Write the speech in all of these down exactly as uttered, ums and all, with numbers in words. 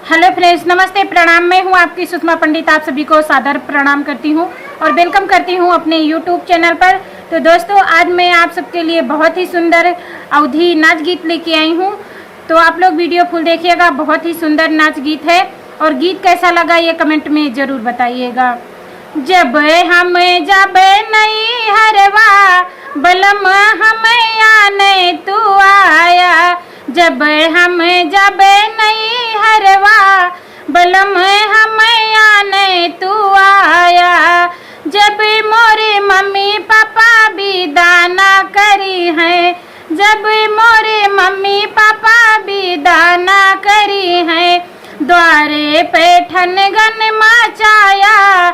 हेलो फ्रेंड्स, नमस्ते, प्रणाम। मैं हूं आपकी सुषमा पंडित, आप सभी को सादर प्रणाम करती हूं और वेलकम करती हूं अपने यूट्यूब चैनल पर। तो दोस्तों, आज मैं आप सबके लिए बहुत ही सुंदर अवधी नाच गीत लेके आई हूं, तो आप लोग वीडियो फुल देखिएगा। बहुत ही सुंदर नाच गीत है और गीत कैसा लगा, ये कमेंट में जरूर बताइएगा। जब हम जाबे नैहरवा, बलम हम आने तू आया। जब हम जाबे नैहरवा, बलम हम आने तू आया। जब मोरे मम्मी पापा विदा ना करी हैं, जब मोरे मम्मी पापा विदा ना करी हैं, द्वारे पे ठनगन मचाया,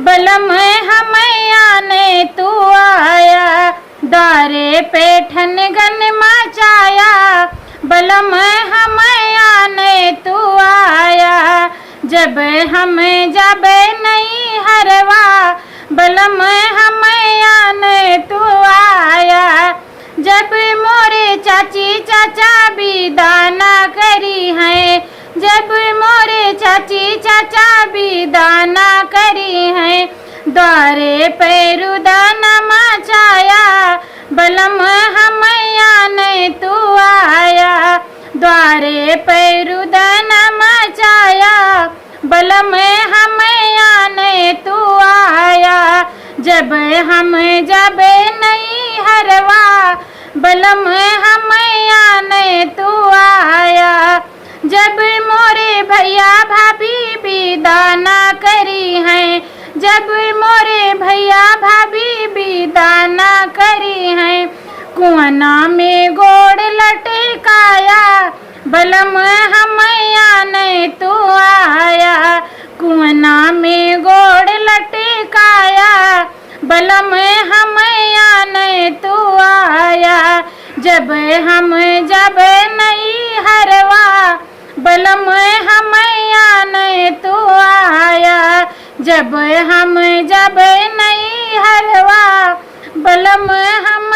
बलम हम आने तू आया। द्वारे पे ठनगन मचाया, बलम हम आने तू आया। जब हम जाबे नैहरवा, बलम हम आने तू आया। जब मोरे चाची चाचा विदा ना करी हैं, जब मोरे चाची चाचा विदा ना करी हैं, द्वारे पे रुदन मचाया, बलम हम आने तू आया। द्वारे पे रुदन मचाया, बलम हम आने तू आया। जब हम जाबे नैहरवा, बलम हम आने तू आया। जब मोरे भैया भाभी विदा ना करी हैं, जब मोरे भैया भाभी विदा ना करी हैं, कुआना में गोड़ लटकाया, बलम हम आने तू आया। कुआना में गोड़ लटकाया, बलम हम आने तू आया। जब हम जाबे नैहरवा, बलम हम आने तू आया। जब हम जाबे नैहरवा, बलम हम